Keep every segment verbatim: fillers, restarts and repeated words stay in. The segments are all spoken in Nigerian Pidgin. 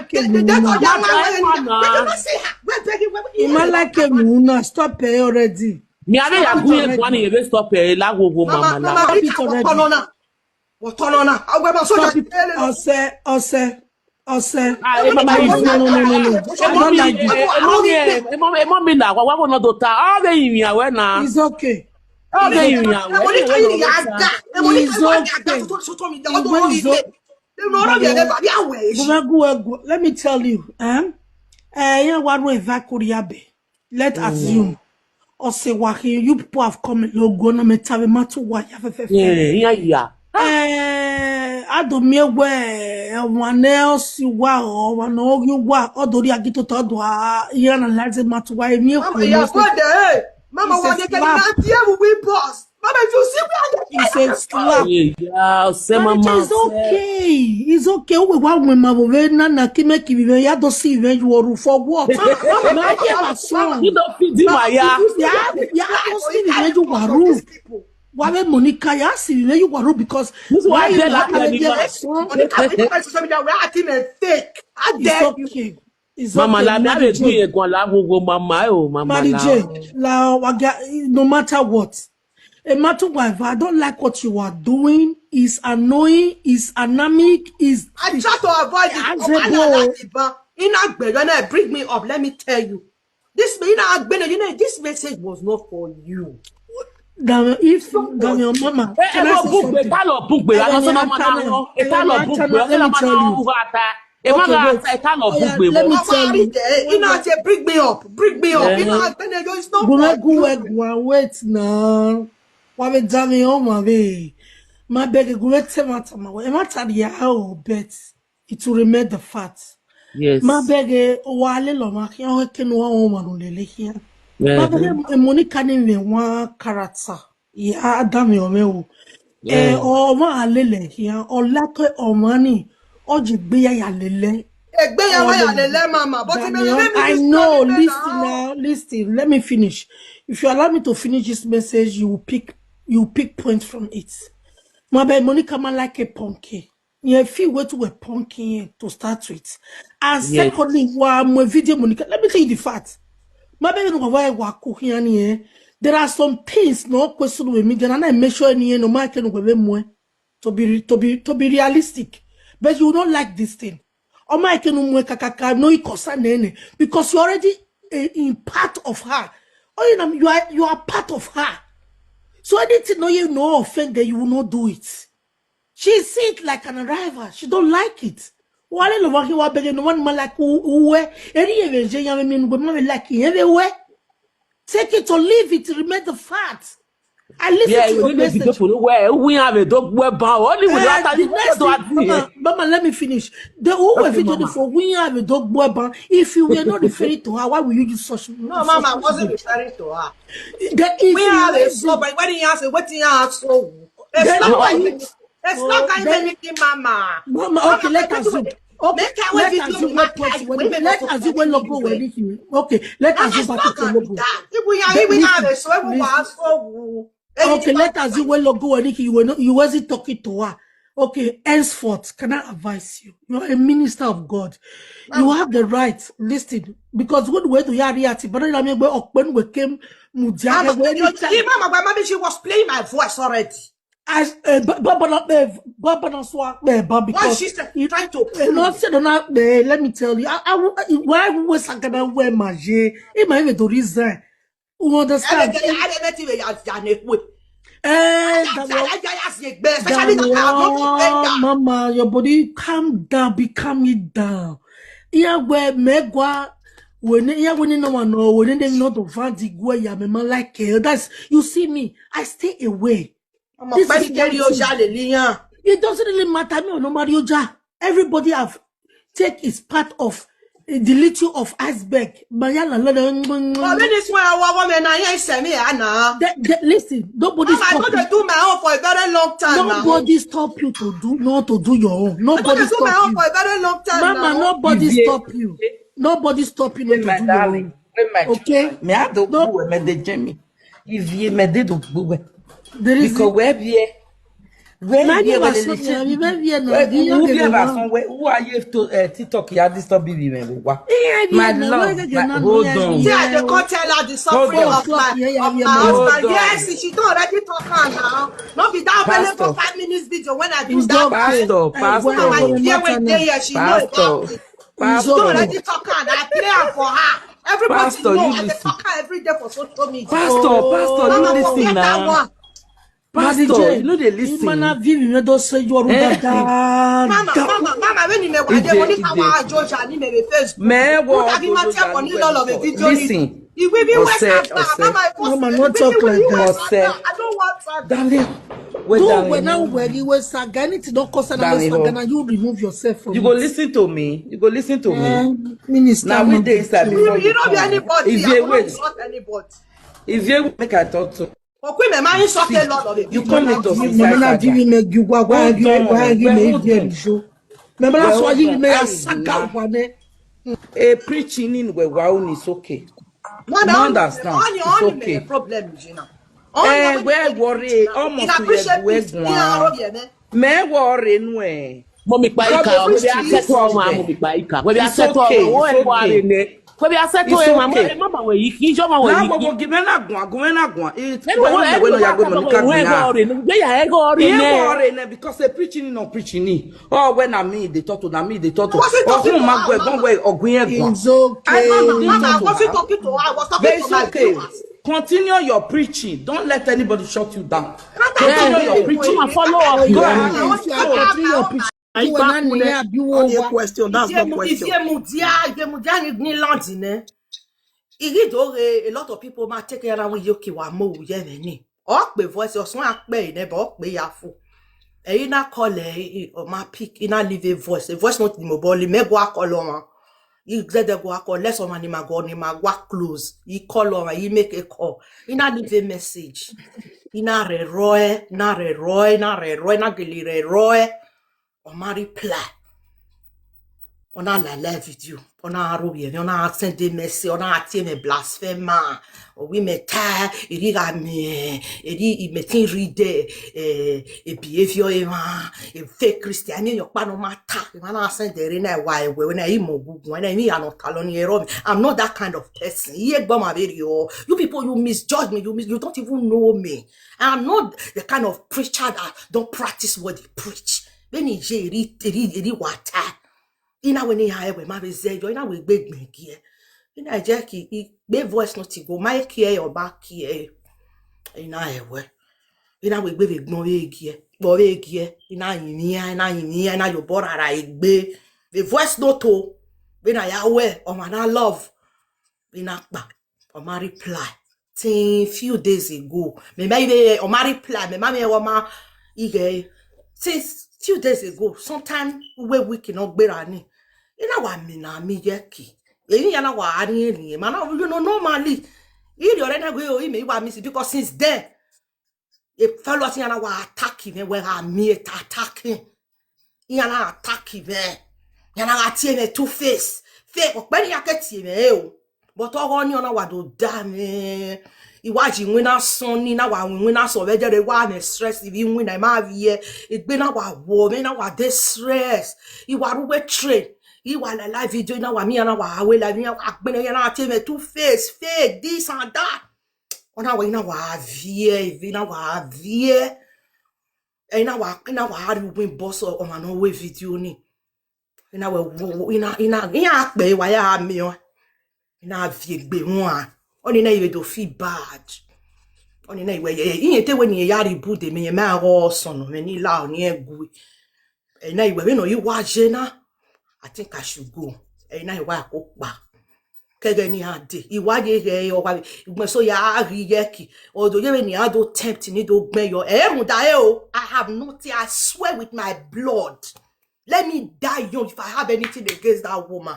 Imala ke muna. Imala ke muna. Stop it already. Mi ave ya gun ye kwani ye be stop e la wo wo mama la. Stop it. Ose, ose, ose. Ah, e mama, no, no, no, no, no. I don't like this. Emo mi la wa wa no do ta. Ah, be yin awe na. It's okay. Ah, be yin awe. It's okay. Let me tell you, eh? Eh, yeah, what we va kuriabe. Let's assume. Ose wa, you people have come logo na me tave matu wa ya fe fe fe. Yeah, yeah, yeah. Eh, ado mi ewe, eh, wane osi wa, o wane ogi wa, odori agito to do a, ya na laze matu wa, emi ewe. Mama, why they can not hear we boss? Mama, if you see me, It's a slap. Yeah, say But mama. It's okay. It's okay. We wa we ma we na na ki me ki we ya do si we you oru for what? Na ye ma so. You don't feed him, Aya. Ya ya do si we you oru. Wa we Monica ya si we you oru because This is why I tell you her have that a you yeah, are so. Monica, we can't social media. We are acting a fake. How It's dare you? Okay. It's Mama, okay. la mi Mary ave Jane. gun ye gun la wo wo mama, oh, mama Mary la. Jane, la waga, no matter what. No matter what, I don't like what you are doing. It's annoying. It's anemic. It's I try to avoid it. I Oh, say, Allah, bro. Allah, Iba. Ina Gbe, you know, bring me up. Let me tell you. This, you know, Agbene, you know, this message was not for you. Damn, if damn your mama. Eh, Can eh, I say mo bugbe, something? ta lo bugbe, Ẹlẹ́ni la so na Antenna, mama na, e ta ẹlẹ́ni lo Antenna, bugbe, let la me tell mama you. na ta. E ma Okay, ga wait. ta, e ta lo Oh, yeah, bugbe. let me Mama, tell you. Aride, you know, say, bring me up, bring me up. You know, Eh. Agbene, it's not Gure for you. gure gwa wait now. Wa be damn your mama be. My beg gure te mata ma. E mata ya o bet. It will remain the fact. Yes. Ma beg wa le lo ma ki o ke no wa o ma no le le ki. Ma Eh, beg e Monica ni me wa character. Ya damn your me o. Eh, Yeah. O ma alele ki. O la ke o ma ni. O je gbe ya ya lele. Egbe ya wa ya lele, mama. But you Daniel, let me I just know. tell you Listen now. Now. Listen. Let me finish. If you allow me to finish this message, you will pick you will pick points from it. My bad, Monica, man like a punky. Yeah, if you were to a punky to start with, and Yes. Secondly, wa mo video Monica. Let me tell you the fact. My baby, no why wa cook here. There are some things no question with me. Then I make sure any no man can go more. To be re- to be to be realistic, but you don't like this thing. Oh my can kakaka no it concern any because you're already a, in part of her. Oh, you know, you are you are part of her. So anything no you no offend that you will not do it. She see it like an arrival. She don't like it. Wale lo wa ki wa bege no one man like who who we. Any evenje ya me no man like everywhere. Take it or leave it. Remain the fact. I listen Yeah, to you your really need to message. People who we have a dog web. Only with Eh, that, the you next do thing, it. mama, mama, let me finish. The who Okay, video mama. For we have a dog boy ban. If you were not referring to her, why were you using such? No, mama, I wasn't referring to her. There is We have a reason. So, but when you ask, what you ask, so it's Then not why like you- it's not Oh, kind of then- anything, mama. Mama, okay, let us do. Okay, Make her wait let with us you, do. mama. Let us Women do. are Let us do. so Well, logo. Anyway. Okay, let us Mama, do it's back not to the gonna be logo. that. If we have, Then if we have listen, a so we listen. want so. Okay, let us do. Well, logo. When you were you wasn't talking to her. Okay, henceforth, can I advise you? You are a minister of God. You have the right. Listen, because good way to yari ati, but I mean, we open we came. Mama, you, you, mama, but maybe she was playing my voice already. As uh, Baba na uh, Baba na swa uh, Baba Why because she's uh, you trying to Eh, no, say no, no, eh, let me tell you. I, I, why we was gonna wear my J? It might even to reason. You understand? Eh, that was- Mama, your body calm down, be calm it down. Yeah, where Megwa when yeah when no one know when they know the Vandi go yeah, me man like eh, that's you see me. I stay away. This is what you. It doesn't really matter me or no Mario Ja. Everybody have take his part of The little of iceberg. Mayala lada. But when this one, our woman, I ain't send me, Anna. Listen, nobody Mama, I know stop they you. Do my own for a very long time now. Nobody stop you to do not to do your own. I know Nobody they do my stop own you. For a very long time Mama, now. Nobody Ivie. Stop you. Nobody stop you not Hey, to my do your darling. Own. Hey, my Okay? Child. Me, I don't No. Go with me, they Jamie. Ivie, me, they don't go with. There is Because where be, where Now be, you where are they so listen. yeah, you very yeah, no, Where, you who don't be get ever along. Somewhere? Who are you to uh, TikTok? You have this stop be me. What? Yeah, My yeah, no, love, no, my- no, hold yeah, on. yeah, Yeah, they oh. can't tell her the Hold suffering on. of my, Yeah, yeah, of yeah, my yeah. husband. Hold on. Yes, she don't already talk her now. Not be that available Pastor. Five minutes video when I do It's that. okay. Pastor, Eh, Pastor. well, Mama, well, if you matter went now. there, she know Pastor, about it. It's She don't okay. Already talk her. I play her for her. Everybody Pastor, know. You I dey listen. Talk her every day for social media. Pastor, Pastor, Mama, you forget listen that now. One. Pastor, you know they listen. Mana vivi me do se yoru Eh? dada. Mama, mama, mama, when you may want Ije, money Ije. Kawa Georgia, ni me be Facebook. Me wo What have you Ojo matter Jani money we Lolo talk. Video. Listen. If we be Ose, West Africa, Ose. Mama, if Mama, we no be talk like West that. Africa, Ose. I don't want that. Darling, we Do darling. When I wear you wear saga, anything don't cost another Darling, saga, ho. Now you remove yourself from You go it. Listen to me. You go listen to me. Eh, Minister, Now we Mama. Dey inside You, before you you don't be come. Anybody. If I you won't wait, insult anybody. If you make I talk to Okwi me ma insult a lot of it. You come into Mama inside na saga. Vivi me gi wa wa Hold gi on, wa gi well, me hold gi on. mi so. Mama na Well, so hold yi on. me How ya is saga now? Wa ne. A preaching in we wa is okay. Mama, You understand? Only, It's only me okay. Problem is, you know. Eh, Only where me- worry, you almost know, we appreciate we peace. Gwan. Yeah, oh, yeah, man. Me worry no eh. Mo mi pa ika, Because mo bi it's aseto okay. Mo mi pa ika. Mo bi It's aseto okay, Mo it's we wa okay. Re ne. Mo bi aseto It's e ma mo okay. e ma ma we yi ki jo ma we Na yi. Gbogbo gi me na Gwan, gi me na Gwan. It E mo we e we mo ya pa go mo me ka we na. Re ne. Gbe ya e go Re Ye ne. Worry ne because the preaching no preaching ni. Oh, when I mean they talk to, na me they talk to. What's it Oh, talking who ma about, gwe Mama? gwan we ogun ye Gwan. It's okay. I know you Mama, I talk wasn't to her. Talking to her. I was But talking it's to my okay. Viewers. Continue your preaching. Don't let anybody shut you down. Mama, Continue I your was preaching. Ma follow up. Go Yeah, I ahead. want you to continue your preaching. Ayi You pa were not kule. near Abiwo Only a wa. question. That's no Ivie mu, question. Ivie mu dia, Ivie mu dia ni ni land ne. Igi do re, a lot of people ma take care of you ki wa mo ye ne ni. O pe voice o sun a pe ne bo pe ya fu. E ina call e o ma pick, ina leave a voice. A voice not the mobile me go a call on. He said they go a call less on ni ma go ni ma wa close. He call on, he make a call. Ina leave a message. Ina re roe, na re roe, na re roe, na gili re roe. O ma reply. Ona la la video. Ona aro ye, ona send a message, ona ati me blasphemer. O wi me ta, iri ga me, iri i me tin read eh, a behavior e ma, a fake Christian, ni yo pa no matter. E ma na send the re na wa e we na imo gugu, na mi ano talon ero. I'm not that kind of person. Ye gbo ma very o. You people, you misjudge me. You mis, you don't even know me. I'm not the kind of preacher that don't practice what they preach. Beni je eri eri eri wata. Ina we ni ha ewe ma be ze yo, ina we gbe gbe gi e. Ina je ki i gbe voice note go ma e ki e yo ba ki e. Ina ewe. Ina we gbe be gbon we gi e. Gbo we gi e. Ina yin ni, ina yin ni, ina yo bo rara e gbe. The voice note o. Be na ya we, o ma na love. Ina pa. O ma reply. Till few days ago. Me ma ibe o ma reply. Me ma me o ma ige. Since few days ago, sometime we week no gbera ni. Ina wa mi na mi ye ki. Eyin ya na wa ari erin. Ma na you know normally. Iri ore na gwe o ime wa miss because since then, a fellow thing na wa attack me when I me attack him. He na attack me. He na tie me two face. Fe o pe ni ake tie me e o. But ogo ni ona wa do da me. Iwaji win na son ni na wa win na so be jere wa me stress if you win na ma vie. Igbe na wa wo me na wa dey stress. Iwa ruwe train. Iwa la live video na wa mi na wa we la mi agbe na na tie me two face fake this and that. Ona wa ina wa vie, ina wa vie. Ina wa ina wa ri win boss o ma no we video ni. Ina we wo ina ina ina pe wa ya mi o. Ina vie gbe won. Oni na iwe do feel bad. Oni na iwe ye iye te we ni ya ri bu de me ye ma go sono me ni la oni egu. Ina iwe we no yi wa je na. I think I should go. Ina iwa ko pa. Kege ni ade. Iwa ye ye o wa. Igbe so ya ri ye ki. Odo ye we ni ado tempt ni do gbe yo. E run da e o. I have nothing. I swear with my blood. Let me die young if I have anything against that woman.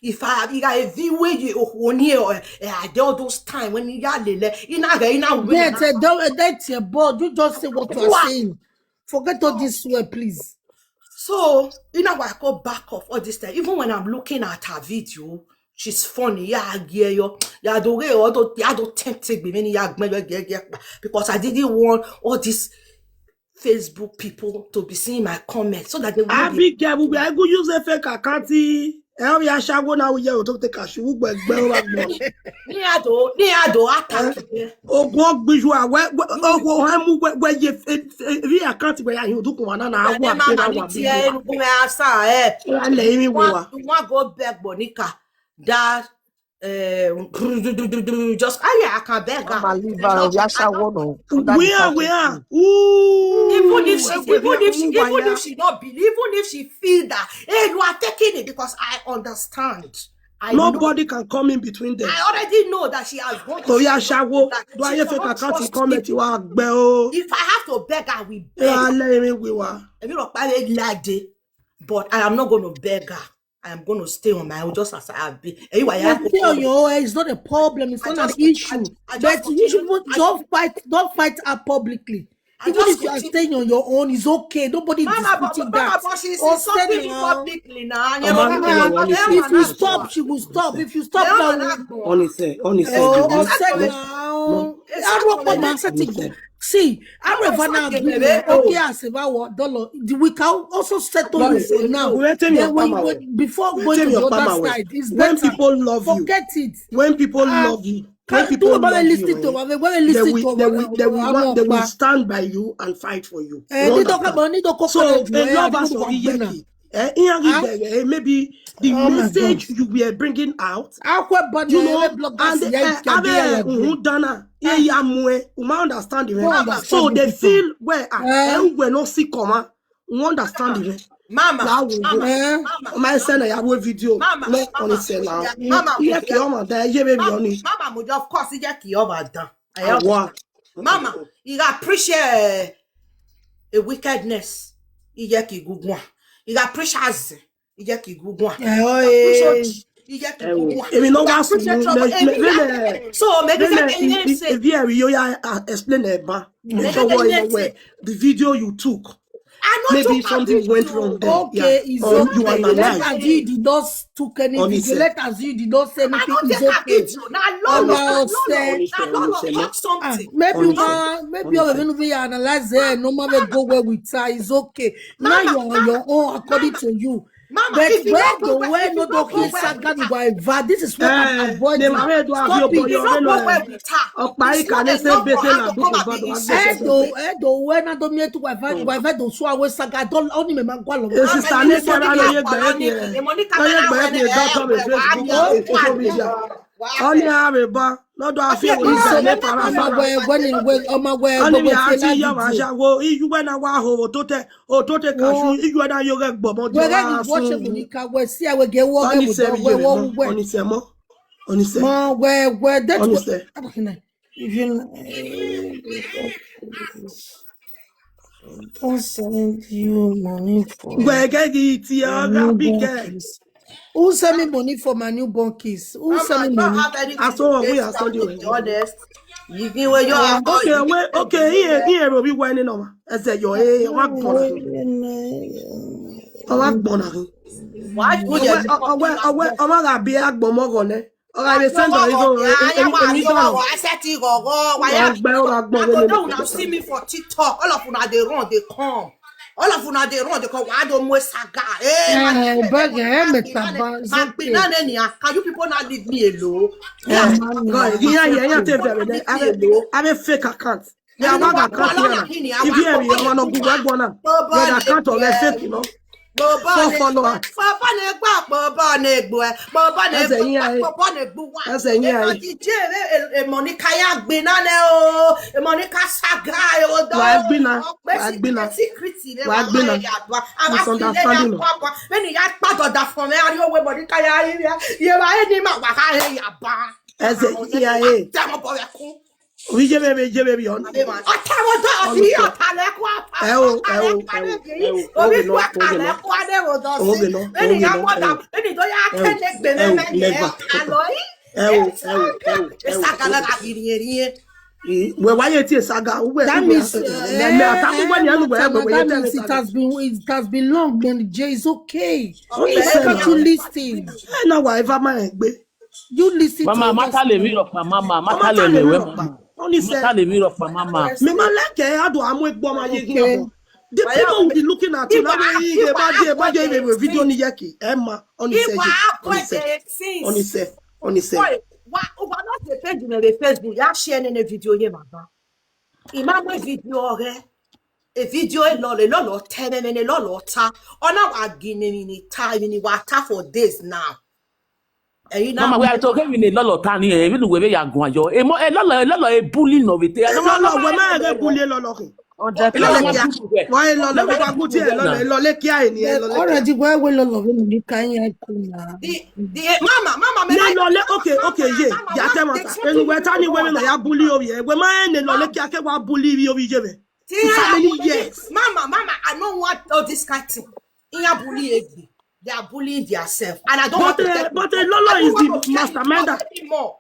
If I, if I view where you, oh, oh, near, eh, eh, I did all those time when you are lele, in a, in a way. That's a, that, that's a boy. You just say what you are What? saying. Forget all this swear, please. So, you know, I go back off all this time. Even when I'm looking at her video, she's funny. Yeah, yeah, yo. Yeah, the way all the, yeah, the tempting me, many, yeah, yeah, yeah, yeah, because I didn't want all these Facebook people to be seeing my comments so that they will be Abigail, we are going to use a fake account. Help ya shago now. We are to take a shoe. We gbẹ wa gbọ. Ní àdó, ní àdó attack. Ogun gbiju awe. Ogun ha mu we we ye. Ri account we ya yin odukun wa na na awa Ẹ má pe máa na ní wa tiẹ̀ bi. ẹnu pé a sá ẹ̀. Wa le yin we Wọ́n wa. wọ́n go beg Monica that eh, just, ah, yeah, I can beg her. Mama, leave There's her. nothing Ya I shawo don't no. do. That is Where her we are. thinking. Ooh. Even if she, Egbe even mi if she, amu wa even ya. If she not believe, even if she feel that, hey, you are taking it because I understand. I know. Nobody can come in between them. I already know that she has gone to Torí see aṣáwó, that do she ayé fake cannot account trust comment people. Wa gbẹ o. If I have to beg, I will Ẹ wá beg. Lẹ́yìn wíwá. Èmi rò pé ayé ládé, but I am not going to beg her. I am going to stay on my own just as I have been. Èyí wà You yà stay on your own. It's not a problem. It's I not an just, I, issue. I just But you should continue. I, don't fight. Don't fight her publicly. I Even just if you are continue. Staying on your own, it's okay. Nobody is Mama, but, disputing Mama, that. but she's Oh, insulting say me now. Publicly now. And Mama, you're no, no, not honestly, there. If you honestly, stop, she will stop. If you stop They don't now, want to go. Honestly, honestly, oh, no, say no, now. It's I don't actually want not to setting. honestly. See, I Mama, rather it's now not agree. getting Okay, oh. I say, "Wow, dollar." The- We can also settle Why? you for now. Wait till Then your when, palm away. when before Wait going till to your the palm other away. Side, it's When better. People love you, Forget it. When people Ah, love you, when Can do people what I love listen you, to? Eh? What I They listen will, to? They will, they will, I'm not, they will not. Stand by you and fight for you. Eh, You they talk understand? About need to So coconut. a Eh, love I us don't for want to Iyeki. Eh, Iyangi Huh? Bere, eh, maybe the Oh my message you were bringing out, Akwe body, you eh, know, every bloggers and here, eh, you can be abe like uhun that. Dana, eh, ya mo, eh, you might understand the Go way. understand So the they people. Feel where ah, Eh? Eh, we no see comma. We understand the way. Mama, That will Mama, Eh? Mama, My send a video. Mama, No, Mama, on it say now. yeah, Mama, Yeah, yeah. Kioma, that yeah, baby, Mama, on it. Mama, mo, of course, you get Kioma done. I help. Wow. Mama, you got appreciate a wickedness. You get ki gugwa. You got appreciate. You get ki gugwa. Eh, oh, Appreciate. eh. You get ki Eh, wo. gugwa. Èmi náà wá Appreciate sùn trouble. lẹ- Èmi lẹ- náà- So, make it Then like if you if say. if you are you are explain ẹ ba. Make Make sure it what you like know where the video you took. I know Maybe took a something went video. wrong there. Okay, Yeah. It's Or you okay. analyze. Let as you did not took anything. Honestly. Let as you did not say I anything. don't It's take a Okay. video. Now, Lolo, Honor now, yourself. Lolo, now, Lolo, Honestly. talk Ah, something. Maybe Honestly. One, maybe you Honestly. Even be analyze there. No matter go where with her is okay. Now Mama, you're on your own according to you. Mama, But if you where don't the go where, Where if no you don't go Doki where with Saga her, Waiva. This is what I'm Eh, avoiding. they were do have Stop your it. boy if you your don't go no. where with her, Ọ̀pá it's ìkà not ní a ṣe love for bẹ́sẹ̀ her là to come dúkùú and gbọ́dọ̀ wá kiss gbèsè Eh, you. do pẹ̀pẹ́. eh, do where not do me to Waiva Waiva do so away Saga. Don't only me man go along. Èsì sàní sẹ́ra ló yẹ gbẹ̀rẹ́ bí ẹ. Èmọ̀ ní Ló yẹ gbẹ̀rẹ́ bí ẹ dọ́tọ̀ mi Facebook and social media. Wọ́n ní àárẹ̀ bá lọ́dọ̀ àfihàn ìgbà ní farafara. Ọmọ wẹ wẹ ni wẹ ọmọ wẹ Wọ́n ní bí gbogbo a ṣe ti yọ láti wá ṣàwó iyú wẹ́n náà wá hò tó tẹ ò tó tẹ kàṣú iyú ẹ̀ náà yóò rẹ̀ gbọ̀mọ́ jọ Wẹ́rẹ́ wá ni wọ́n ṣe sùn. Monica wẹ̀ sí ẹ̀wẹ̀ gẹ̀ wọ́ Wọ́n gẹ̀ ní wò sẹ́mi dán wẹ̀ yóò wọ́ rẹ̀ wẹ̀. wọ́n ní sẹ́mọ́ wọ́n ní sẹ́mọ́ Mọ wẹ̀ wẹ̀ wọ́n ní dẹ́tù. sẹ́. If you don't send you money for Gbẹ̀gẹ́ di ti ọ̀gá newborn bíkẹ́. Kiss. Who send me money for my newborn kiss? Who send me money? Aṣọ ọ̀hún yà sọ́dọ̀ rẹ̀. Honest. You give away your Okay, wait, okay, here, here, we went in over. Ẹ ṣe yọ ẹ wá gbọ̀nà. Ọ wá gbọ̀nà. Why you Ọwẹ́ ọwẹ́ ọwẹ́ ọmọ rà bí agbọ̀mọ̀rọ̀ lẹ. Ọ̀rọ̀ àbí sẹ́ńtọ̀ yìí tó èmi sọ̀rọ̀. I said to you, go, go, why Ọgbẹ́ ọ̀rọ̀ agbọ̀n I wẹ́lẹ̀ go mi. Down now see me for TikTok. All of una dey run, dey come. All of una dey run, dey come. Why don't we saga? Hey, Eh, bẹ́ẹ̀ ẹ̀ mẹ́ta bá Magbi, na nenia. Can you people not leave me alone? Ìyá yẹn yẹn tẹ bẹ̀rẹ̀ dẹ. Abẹ́ fake account. Yà wá gà account yẹn na. Ibi ẹ̀rì ọmọ náà gùn wá gbọ́n náà. Wọ́n gà account ọ̀rẹ́ fake lọ. Four follower. Bọ̀bọ̀ ni gbà, bọ̀bọ̀ ni gbò ẹ̀, bọ̀bọ̀ ni Ẹsẹ̀ yín ayé. Bọ̀bọ̀ ni gbò wá. Ẹsẹ̀ yín ayé. Èmọ̀ ti jẹ́ èrè, èmọ̀ ní ká yá gbin náà lẹ́ o, èmọ̀ ní ká ṣàgá ẹ̀ o dọ́. Wà á gbin náà. Wà á gbin náà. Wà á gbin náà. Misunderstanding. Bẹ́ẹ̀ni yá pàdọ̀dà fún mi, a rí owó èmọ̀ ní ká yá rí rẹ̀. Yẹ wá ẹ̀ ní mà wà ká ẹ̀ yà bá. Ẹsẹ̀ yín ayé. Tẹ́wọ̀n bọ̀ rẹ̀ kú. Ijebe, ijebe, on. Ọtẹwọdọ ọsì ọtalẹkọ ẹ o, ẹ o, ẹ o, ẹ o, oge náà, oge náà. Oge náà, oge náà, ẹ o, ẹ o, ẹ o. Ẹ o, never. Ẹ o, ẹ o, ẹ o, ẹ o. Wẹ wáyé tí ẹ saga, wẹ, That means, uh, mẹ àtàkùn wẹ ni ẹ lù wẹ, wẹ, wẹ, yẹ that means it has been, it has been long, man. Jay, it's okay. Only Why say can't now. You listen? Ẹ náà wà ẹ bá máa ẹ gbé. You listen Mama, to mata us. Le mi rọpa, mama, mata Mata Le Le mi mi we, rọpa. mama. Only say, Mata Le mi rọpa, mama. mi máa lẹ́kẹ̀ẹ́ àdùn àmú ẹgbọ́n máa yé Okay. gíga. The people will be looking at you. Now, hey, hey, baje, baje, hey, hey, video ni yeki. Emma, only say, only say, only say. Why? Why not the page in the Facebook? Ya share any video ye mama. Imama video re. A video e lole lolo tene mene lolo ta. Ona wa gini ni ta ni wa ta for days now. And you Mama, we are talking in a lot of time here. Even we are going to. E mo, e lolo, e lolo, e bully no vite. Lolo, we ma re bully lolo. E lolo, Why lolo? We wa guti e lolo, e lolo kia e ni e But lolo. already, where we love him, you can't hear him now. The the mama mama me Ne like lolo, okay, okay, yeah. Ya te mata. Enu we tani we na ya bully o ye. We ma ne lolo kia ke wa bully o ye. Family, yes. Mama, mama, I don't want all this kind of thing. In your bully egg, they are bullying themselves, and I don't want But to uh, get but uh, involved. Lolo I is don't want the to get mastermind. Involved anymore.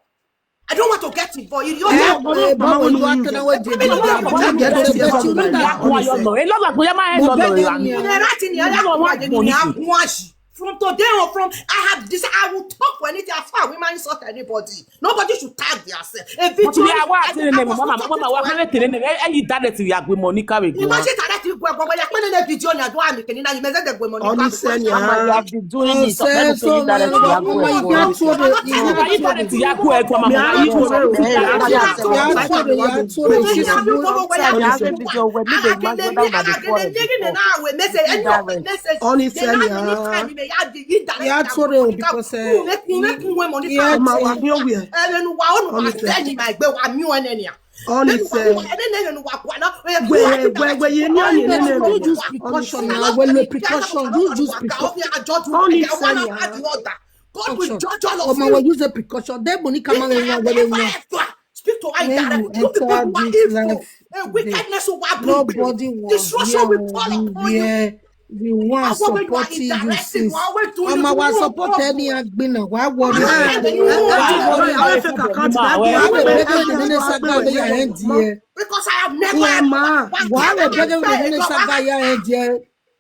I don't want to get involved. You don't Eh, know. eh, Mama, you are telling what they do. They are bullying themselves, but you know that Wa yo no. E lolo ko ya ma e lolo ra ni. They write in the other one. They are guashi. From today on, from I have this, I will talk for anything. As far as women insult anybody, nobody should tag themselves. A But video. we are what in the name of mama, mama, wa kare tene ne. E yi dade ti ya gbe Monica we go. Imagine that you go go ya pele na video na do ami kini na you meze de gbe money. Only say Mama, you ya. have been doing it. Say so, That is Mama, your Mama, you work. can't throw the, you Wa can't yi throw dade the, ti ya go e ko mama. Mi a yi ko re o. you can't throw the, you can't throw the, she's good. You have a video where me dey imagine that na the phone. Only say ya. You can't throw the, because, uh, Kume kume money. Yeah. Ọmọ wa ni o wi e. Ẹnu wa ọ̀nà máa tẹ́ ní máa gbé wa mí wọn ẹni à. Only say. Ẹni ní ẹnu wa kwana. Wẹ wẹ wẹ ye ni o ni ni ni. You use precaution now. Well, the precaution. You use precaution. Only say ya. God will judge all of Ọmọ, we you. Use the precaution. Then money come out and run away. Speak to her When you directly. You people enter who are this evil. life A wickedness will Nobody was Destruction here. Will fall upon you. Yeah, the one supporting you, sis. Mama, we support any agbina. Why worry? Àwọn fake account Why we beg the minister guy here and there? Because I have never Why am I? Why we beg the minister guy here and there?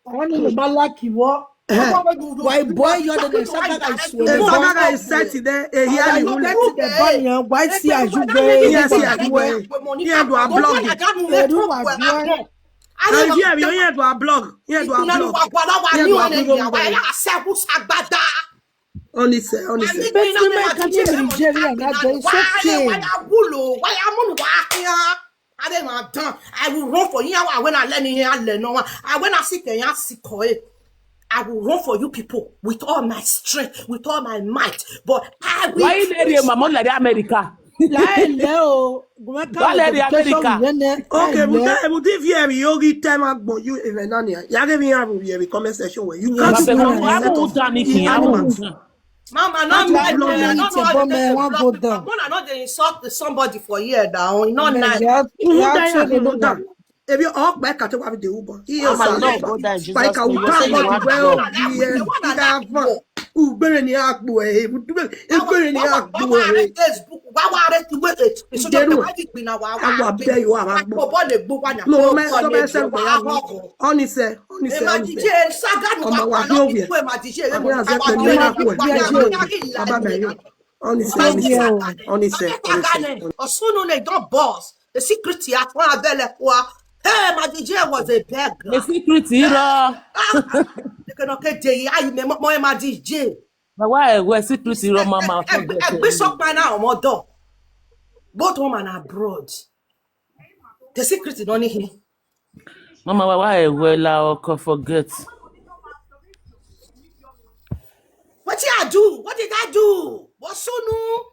I want to be like you. What? Why boy, you're the minister guy? I swear. Ẹ sọ kára ẹ sẹ́ẹ̀tì dẹ́ èyí á Why ní you ìwúlẹ̀. get to the bank here? Why see as you go? Èyí á sí àdúgbò ẹ̀. Ní ẹ̀dùn àblọ́ọ̀gì. Ẹ̀rù wà bí wọ́n. Àìjí ẹ̀rí ó yẹn ẹ̀dùn àblọ́ọ̀gì. Yẹn ẹ̀dùn àblọ́ọ̀gì. Yẹn ẹ̀dùn àblọ́ọ̀gì. Only say, only say. But you might come to Nigeria now, then it's okay. I will run for you. I will not let me here. I will not sit there. I will run for you people with all my strength, with all my might. But I will. Why you there, mama, like America? Láìlẹ́ o. Wálé di Amẹ́ríkà. Okay, we can't even give you every yogi time I go you even on here. You give me every every comment section where you can't. Bàbá mi, àwọn ò dá ní kì í, àwọn ò dá. Mama, no, That's no, why no, you no, need to go, man, one go down. Mama, no, they insult somebody for here now. You know, Man, nice. you have, you have to go down. If you all back at what they will, he is Mama, you a don't go down in Jesus' Spike, I name. will You tell say you what want well. God. Yeah, you have fun. Ugbere ni agbo eh, ugbere ni agbo eh. Facebook, why are they Facebook? Why are they Facebook? Awa bẹ yo awa gbo. Bọ́ọ̀lù gbogbo àná. No, me so me se gbo ya. Onise, onise, onise. Ọmọ wa ni owie. Abi aze pe ni na ko. Baba me yo. Onise, onise, onise, onise. Osunu ne don boss. The secret ya fún abẹ́lẹ̀ wa. Hey, my D J was a bad The guy. Secret irọ́. They cannot get J I. Me mo my D J. Bàbá ẹ̀ wẹ̀ secret irọ́, mama. Ẹgbẹ́ sọ́pàá náà ọmọ dọ̀. Both home and abroad. The secret is only him. Mama, bàbá ẹ̀ wẹ̀ la ọkọ forget. What did I do? What did I do? Osunu.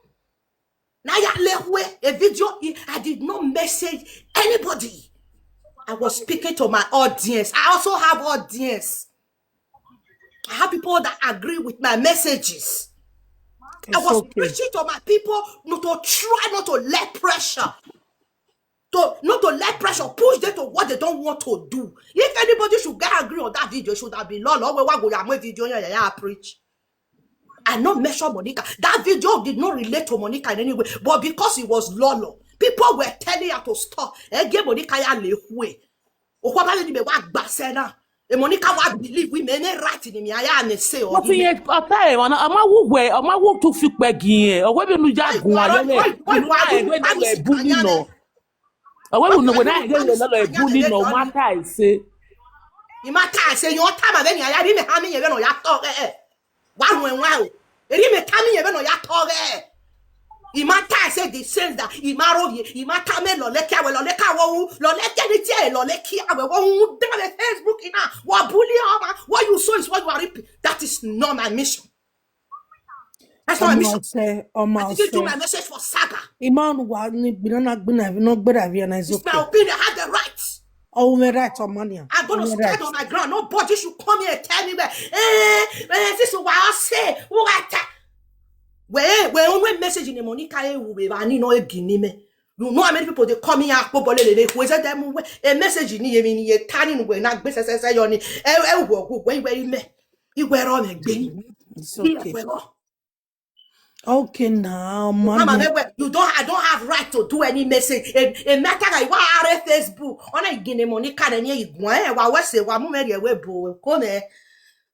Naya Lehwe, a video. I did not message anybody. I was speaking to my audience. I also have audience. I have people that agree with my messages. I It's was okay. Preaching to my people not to try not to let pressure. to, not to let pressure push them to what they don't want to do. If anybody should get angry on that video, it should have been Lolo. We wa go ya my video ya ya preach. I not mention Monica. That video did not relate to Monica in any way, but because it was Lolo, people were telling her to stop. Ẹ gé Monica ya lè hu ẹ. Okwa ba ni be wa gba se na. E Monica wa believe we may not right in me. I am say o. Wọ́n fi yẹn ọ̀tá ẹ̀ wọn ọmọ wúwẹ̀ ọmọ wú tó fi pẹ́ gí yẹn ọ̀wẹ́ bí nu já gun ayé rẹ̀ inú náà ẹ̀wẹ́ náà ẹ̀ bú nínú ọ̀wẹ́ bí nu wẹ̀ náà ẹ̀gẹ́ rẹ̀ lọ́lọ́ ẹ̀ bú nínú ọmọ ata ẹ̀ ṣe. Ìmá ta ẹ̀ ṣe yan ọ̀tá màbẹ́ ni àyà rí mi há mi yẹn bẹ́ẹ̀ náà yà tọ́ ẹ̀ ẹ̀ wà rùn ẹ̀ wá o èrí mi ká mi yẹn bẹ́ẹ̀ náà yà tọ́ ẹ̀. Ìmá ta ẹ̀ ṣe the sense that ìmá ròyè ìmá ta mi lọ́lẹ́ kí àwẹ̀ lọ́lẹ́ ká wọ́n wú lọ́lẹ́ kẹ́ni tí ẹ̀ lọ́lẹ́ kí àwẹ̀ wọ́n wú dábẹ́ Facebook iná wọ́n bully ọmọ what you sow is what you are reaping. That is not my mission. That's not my ọmọ mission. Ọ̀sẹ̀ ọmọ I didn't do my Ọ̀sẹ̀ message for saga. Ìmọ̀ wà ní gbìnà náà gbìnà àbí náà gbẹ̀rẹ̀ àbí ẹ̀nà It's my ìzókè opinion. I have the right. Ọ̀hún mi right ọmọ nìyà. I'm gonna stand on my ground. Nobody should come here and tell me that. Eh, eh, this is what I say. Who I tell? Where where only message in the Monica eh, we ba ni no egini me. You know how many people they come here akpo bole lele. Who is that them? A message in here in here turning we na gbe sese yo ni. Eh eh wo wo we we me. Iwe ro me gbe. It's okay. Okay now, man. You don't I don't have right to do any message. A matter like what are Facebook. On a gini Monica and ye igwe wa we say wa mu me we bo. Come eh.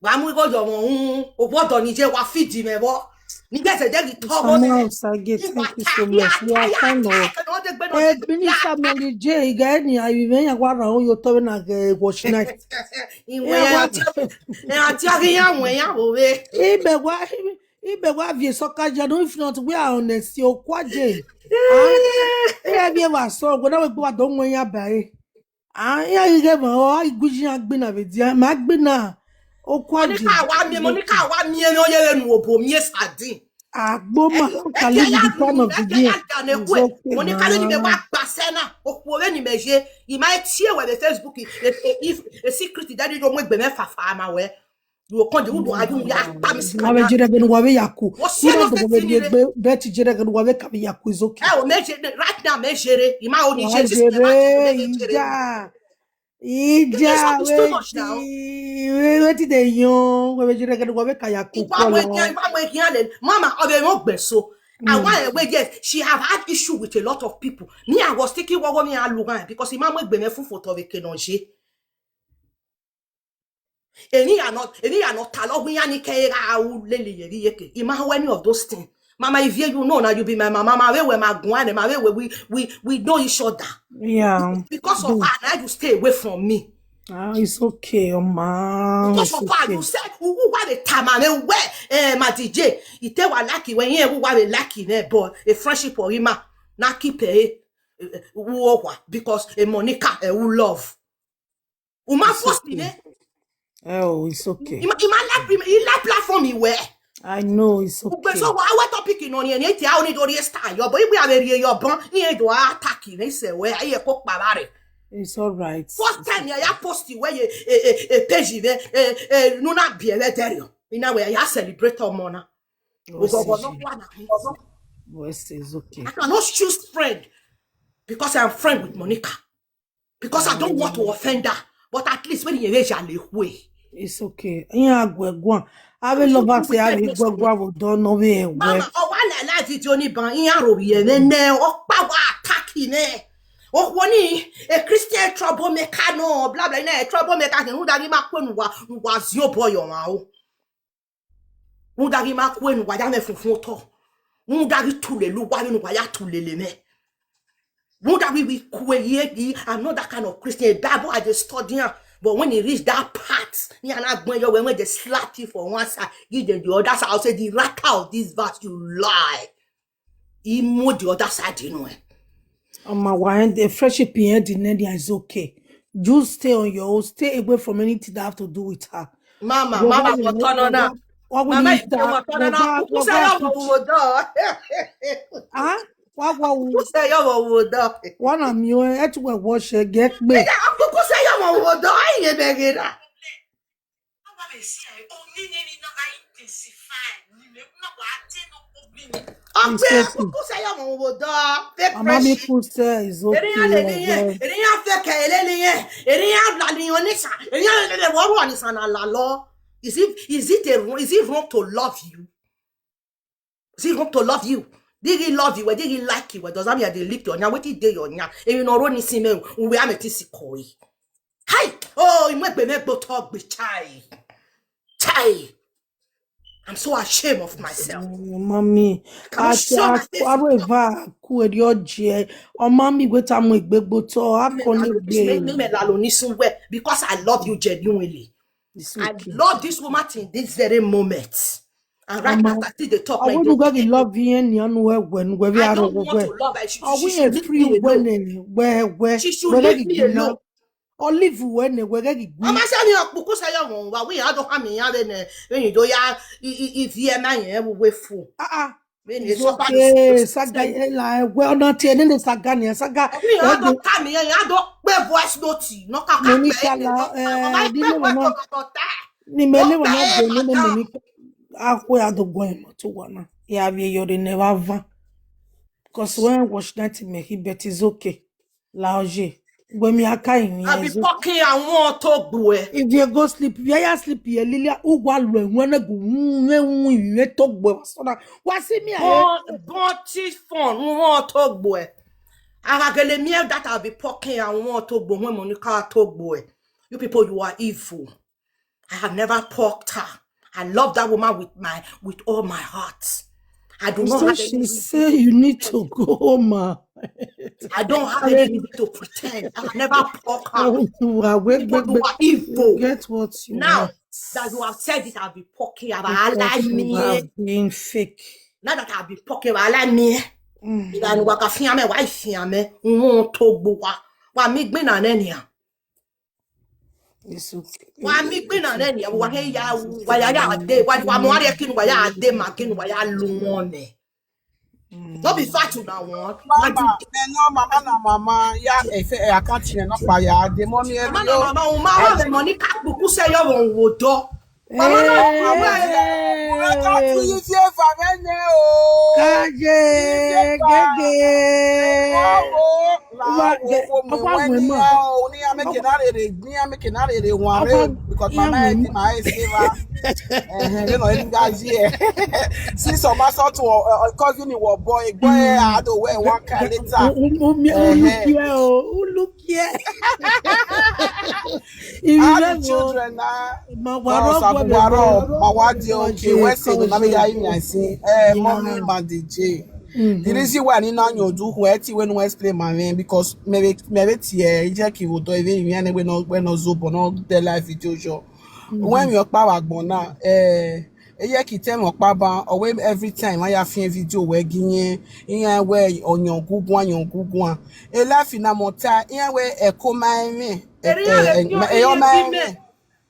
Wa mu go yo mo. O bodo ni je wa feed me bo. Ni je se de ki to bo. Mama Osage, thank you so much. You are kind of. Eh, Minister Mary J, you get any? I even ya wa ra o yo to na get watch night. Iwe ya ti ati agi ya won ya wo we. Ibe wa ibe wa vie soka je no if not we are honest o kwaje. Eh, bi wa so go na we gba do won ya ba e. Ah, ya ige mo o iguji agbina be dia ma gbina. O kwaje. Monica wa mi Monica wa mi e no ye nu obo mi e sadin. Agboma kale be the time of the year. Mo ní kálẹ̀ ní mi wá gbàṣẹ́ náà, òkú ọ̀rẹ́ ni mi ṣe, ìmá ẹ tí èwẹ̀ lè Facebook, a secret ìdájọ́ ọmọ ẹgbẹ́ mẹ́fà fà á máa wẹ̀. Yóò kàn dé wúdò ayé wúyá pa mi sí Wawe jere genu wawe yaku. Wọ́n ṣe ló fẹ́ tí ni rẹ̀. Beti jere genu wawe kabi yaku is okay. Ẹ ò méje right now méjere, ìmá ò ní ṣe Wawe jere ija. Ija It's too much now. Wetin dey yan? Wawe jere genu wawe kayaku. Ìwà àwọn ẹgbẹ́ ìwà àwọn ẹgbẹ́ alẹ̀ mama ọbẹ̀ wọn gbẹ̀ so. Àwọn ẹ̀wẹ̀ yes, she have had issue with a lot of people. Me, I was thinking what me alugan because ìmá àwọn ẹgbẹ́ mi fún fòtò rẹ̀ kẹ̀nà ṣe. Èmi àná èmi àná ta lọ́gbìn yá ní kẹ́ra awu lélẹ̀ yẹ̀rí yẹ̀kẹ̀. Ìmá how any of those things. Mama, if you know now you be my mama, mama, we we my guan, mama, we we we we know each other. Yeah. Because of her, now you stay away from me. Ah, it's okay, Oma. Because of her, you said who who why the time and where eh my D J. Ite wa lucky when you who why lucky ne boy a friendship or him na keep eh who over because a Monica eh who love. Uma force me ne. Oh, it's okay. Ima ima like ima like platform iwe. I know it's okay. Ugbe so wa wa topic no ni ni ti a oni dori esta yo bo igbe a very yo bon ni e do attack ni se we aye ko pa bare. It's all right. First time ya ya post iwe ye e e e page iwe e e nuna bi e we derio. Ina we ya celebrate omo na. Oh, Ogogo see. No wa na. Yes, it's okay. I cannot choose friend because I'm friend with Monica. Because I don't want to offend her. But at least when you raise your way. It's okay. Ihe agwa egwa. Abe lọba se abe egwa egwa bụ dọ n'obe egwe. Mama, ọ wa na na video ni ban ihe aro ye ne ne o pa wa attack ne. O wo ni a Christian troublemaker no blah blah na troublemaker ke hu da ni ma ko nu wa nu wa zio boy o wa o. Hu da ni ma ko nu wa ya me funfun to. Hu da ni tule lu wa ni wa ya tule le me. Who that we we kwe ye ye. I'm not that kind of Christian. Bible I just study am. But when e reach that part, me and I when you when they slap you for one side, give them the other side. I'll say the writer of this verse, you lie. He moved the other side, you know. Eh. On my wine, the friendship in the Nedia is okay. Just stay on your own. Stay away from anything that have to do with her. Mama, Go mama, back what and turn on go her? back. What will Mama, you if you want start? turn on her, Go who say back, you go want back. to do? Ah? What what Who say you want to do? One of you, eh, to a wash, eh, get me. Yeah, who say you want to do? I ain't begging her. Awa le si ai o ni ni ni na ga intensify ni me na wa te no problem. Akpe kuku se yo mo wo do. Fake Mama mi fresh. could say is okay. Eriyan le niyen, eriyan fake ele niyen, eriyan la niyan nisa, eriyan le le wo wo nisa na la lo. Is it is it a is it wrong to love you? Is it wrong to love you? Did he love you? Did he like you? Does that mean they lift your nya? What did they your nya? And you know Ronnie Sime, we are meeting Sikoi. Hi! Oh, you make me go talk with chai. Chai! I'm so ashamed of myself. Mami, Can you show my face? Aro eva ku eri oje. Ọmọ mi weta mo igbegbo to akoni Me gbe. me la lo ni sunwe because I love you genuinely. It's I okay. love this woman till this very moment. And right Mama, after till they talk I like wouldn't this. go the love you any anu we when we we I are don't want to we. love her. She, Are she we should a leave free me alone. when we we She should we leave me alone. Olive when we we gwi. Mama say me okuku say you won wa we I don't have me ya then when you do ya if you my yen we we fool. Ah ah. When It's it's somebody okay. Saga ela we ona ti eni saga ni saga. We I don't come here, I don't pay voice note. No ka ka Monica la eh di me na ni me le na de ni me ni akwe adogun imo to wa na. Ya bi yo de never van. Because when I watch that thing, make it bet is okay. La oje. Gbe mi aka yin I be ezo. Talking I want to go. If you go sleep, if you sleep here, Lilia, who wa lo enwe na go nwe nwe nwe to gbe wa so na. Wa si mi aye. But but chief fun want to go. Aragele me that I be Talking I want to go when Monica to go. You people, you are evil. I have never poked her. I love that woman with my with all my heart. I do not So have she any say you need to go home. Ma. I don't have any need to pretend. I have never poke her. Wa we People, gbe you are evil. Get what you Now want. That you have said it, I'll be Talking Because about you me. Have been fake. Now that I'll be Talking about me. Mm. Ìlànà wa ka fi àmì wá ìfi àmì wọn tó gbó wa wa mi gbé náà nẹ́ni à It's okay. wa mi gbé náà nẹ́ni à wa he ya wa ya ya dé wa wa mo wá rí kí ni wa ya dé mà kí ni wa ya lu wọn nẹ. No be fight una wọn. Mama, eh, no, mama na mama. Yeah, if I can't hear no fire, the mommy. Mama na mama o ma wa le mọ ní ká kúkú sẹ́yọ̀ wọn wò dọ́. Mama na mama Hey. Ẹ ká tún yí sí ẹ̀fà mẹ́lẹ̀ o. Kaje gege. Láwo, láwo, Wa- wo mo ọkọ wẹ́ àwọn ní mọ̀. ya o, ní amẹ́kẹ̀ náà rèrè, ní amẹ́kẹ̀ náà rèrè wọn rè o, Ọkọ because ìyá mama mi ẹ̀ mọ̀. ti máa ẹ̀ ṣe wa. Ẹ̀hẹ̀n, nínú ẹ̀ ń ga yí ẹ̀. Sísọ máa sọ́tún cousin ìwọ̀ bọ̀ ẹ̀gbọ́n ẹ̀ àádọ́wọ̀ ẹ̀ wọ́n ká létà. Ó look here o. Ó look here. Ìrì All rẹ̀ the wọ. children now. Ma Waro waro sabu gbọ́dọ̀ waro wọ. mawadi okay. Where say we na ya imi I see. Eh, mommy Bandi J. The reason why ni na nyo do who eti when we explain my name because maybe maybe tie je ki wo do even we ane we no we no zo but no the live video show. When we okpa wa gbon na eh eye ki tell me okpa ba owe every time I have video we giyen iyan we onyon gugun onyon gugun. E life na mota iyan we e ko ma mi. Eri ya le fi E o ma oye mi. bi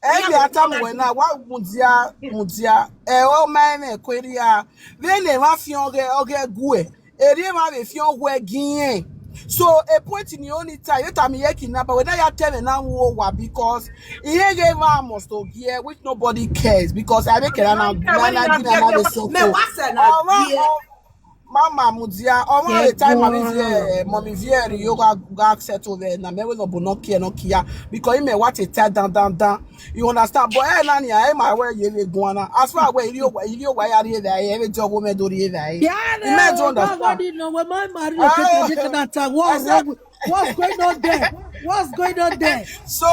Ebi atamu we na wa mudia mudia e o ma me kweri a. Ve ne wa fi oge oge gue. Eri ma ve fi oge giyen. So a point in the only time you tell me yeki na but when I tell me na wo wa because iye ge ma must to gear which nobody cares because I make it na na na na na na so. Me wa se na die. Mama mudia, ọmọ Yeah, the time go mommy on. Vieri, mommy Vieri, you go go accept over na me we no bo no care no care because me what a tie down down down. You understand? But eh nani I my way ye we go na. As far way you way you way are there, every job we do there. Yeah, You may don't no, understand. No, no, when my married Ah, okay, this and that, uh, what's I said- wrong? What's going on there? What's going on there? So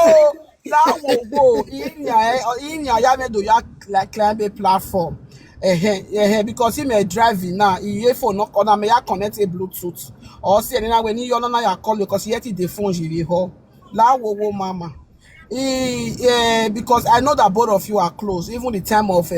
that will go in ya in ya ya me do ya like climb a platform. Eh eh eh because him a driving now. He hear phone no corner me ya connect a Bluetooth. Or see any when you no na ya call because yet the phone you dey ho. La wo wo mama. He, eh, because I know that both of you are close. Even the time of uh,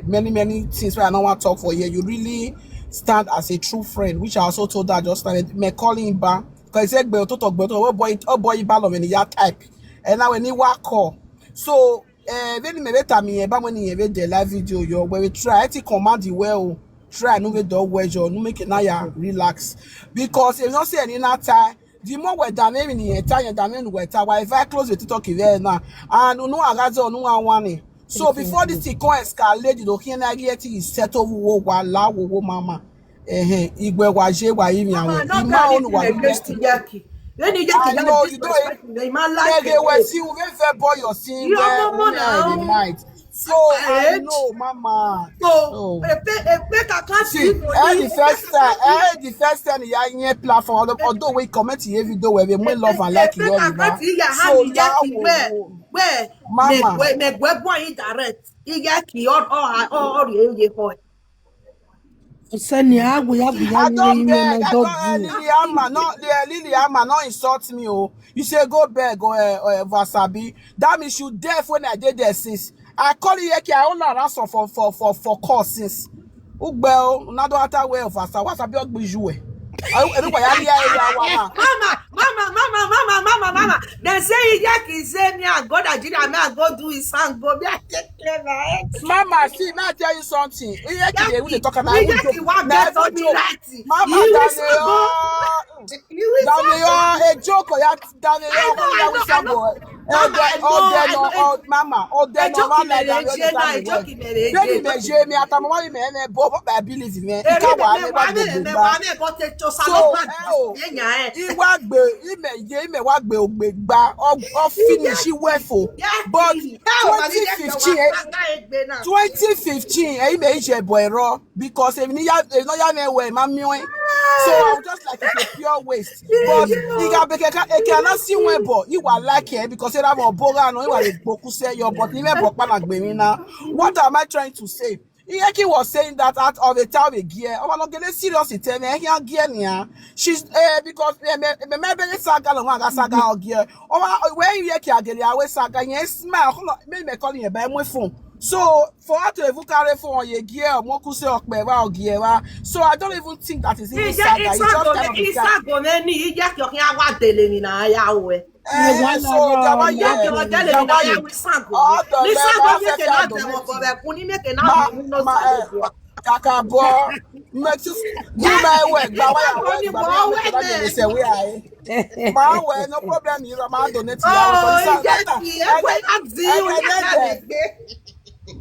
many many things where I don't want to talk for here, you really stand as a true friend, which I also told her just now. Me calling him back because he said, "Gbe to talk, gbe to oh boy, oh boy, balo when ya type." And now when he wa call, so eh, when me beta me eh, ba when he the live video yo, where we try to command the well, try no we do well yo, no make it now ya relax because if not say any na time. The more we da me ni eta ya da me nu we ta wa if I close the talk here now and no agazo no one one. So before this thing come escalate, the here na get is settle wo wa la wo wo mama. Eh, igwe wa je wa imi awon. Ima onu wa ni best. Yaki. When you get I to know get you don't. Respect, you man like Ege we si u ve fe boy your sin. You are no more now. Right. So I Eh? know, mama. So, Oh. If they, if they can can't See, eh, the first time, eh, the first time you are in platform, although, although we comment here video where we love and like you all, man. So now, Where? Where? Mama. Where? Where? Where? Where? Direct. Yaki or or or or ye boy. Sani, agu ya gu ya I ni don't ime beg. na I dog don't, uh, you. Liliama, no, Li- Liliama, no insult me, oh. You say go beg, oh, uh, uh, Vasabi. That means you deaf when I did there since. I call you here, I only ransom for for for for call since. Ugbe o, na do ata way of Vasa, Vasabi ogbi you eh. Everybody ya ya ya wa ma. Mama, mama, mama, mama, mama, mama. They say Yaki say me I go Nigeria, me I go do his song, go be a take care of it. Mama, see, may I tell you something? Here today we dey talk about Yaki wa get on me right. Mama, You will Daniel, suffer. You will Daniel, suffer. A joke, oh, yeah, Daniel, I know, I know, I know. Mama, I know, I know, I know. Mama, oh, Daniel, oh, mama, oh, Daniel, Joke mama, mere Daniel, je na, Daniel. joke mere Baby, je. me je me atama wa me me bo bo I believe me. Eri Ika wa me me wa wa me me me ba. Wa me go te to So, salon. eh, oh, Enya eh. Iwa gbe, ime je, ime wa gbe ogbe gba, o o finish iwe fo. But twenty fifteen, eh, twenty fifteen, eh, ime ije bo ero because if ni ya, if no ya me we ma mi we. So I was just like it's a pure waste. But iga beke ka e ka na si we bo, iwa like eh because era mo bo ga no iwa le gboku se yo but ni me bo pa na gbe mi na. What am I trying to say? Iyeki was saying that out of a town gear. Oh, no, get serious. It tell me he gear niya. She's eh because me me me be saga lo wa saga gear. Oh, when Iyeki agele awe saga yen smile. Me me call yen by my phone. So for her to even carry phone ye gear, mo ku se okpe wa gear wa. So I don't even think that is even saga. It's just kind of a saga. Isago me ni Iyeki okin awa dele ni na ya we. Eh, so that one, yeah, that one, yeah. All the members of the family. Ma, ma, eh, kaka bo, make you do my work. But why I work? But me, I make that they say we are. Ma, well, no problem. You know, ma donate. Oh, Iyeki, I will ask you.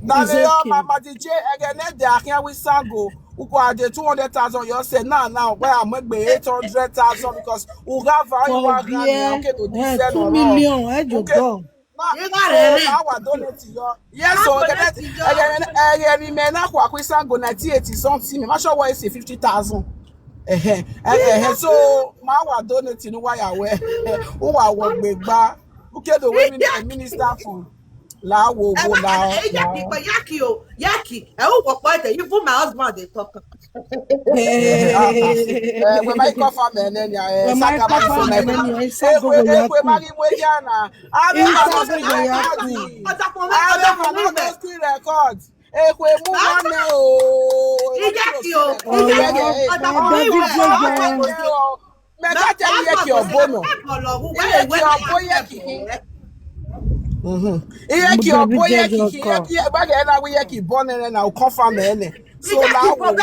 Daniel, okay. Mama D J, again, they are here with Sango. Uko ade two hundred thousand. You say now, now where I'm going eight hundred thousand because we have our Oh, one grand. yeah. Okay, to Eh, this two million. Eh, you go. Now I donate to you. Yes, so again, again, again, me na kwa kwa Sango ninety eight something. Me ma sure why say fifty thousand. Eh, eh, eh, eh, so ma wa donate ni wa ya we. Wa wo gbe gba. Okay, the way me minister for. La wo wo la. Yaki, Yaki o, Yaki. E o wo po te, even my husband dey talk. Eh, we might confirm me name ya. Eh, We might saka ba confirm phone me me. name ya. Eh, Isago we ya we ku. mari we ya na. Abi Isa ma go ya ku. Ọjọ́ kan Abi mẹ́ta ma fún no mi. Go screen record. Eh, we mu wa me o. Iyeki o. Oh, yeah. Ọjọ́ kan Baby, mẹ́ta baby, fún mi. Mega tell you Iyeki obono. Iyeki oboye kiki. Mhm. Iyeki Baby, oboye baby, kiki. come. Iyeki ba ge na we Iyeki born na o confirm ene. So la wo.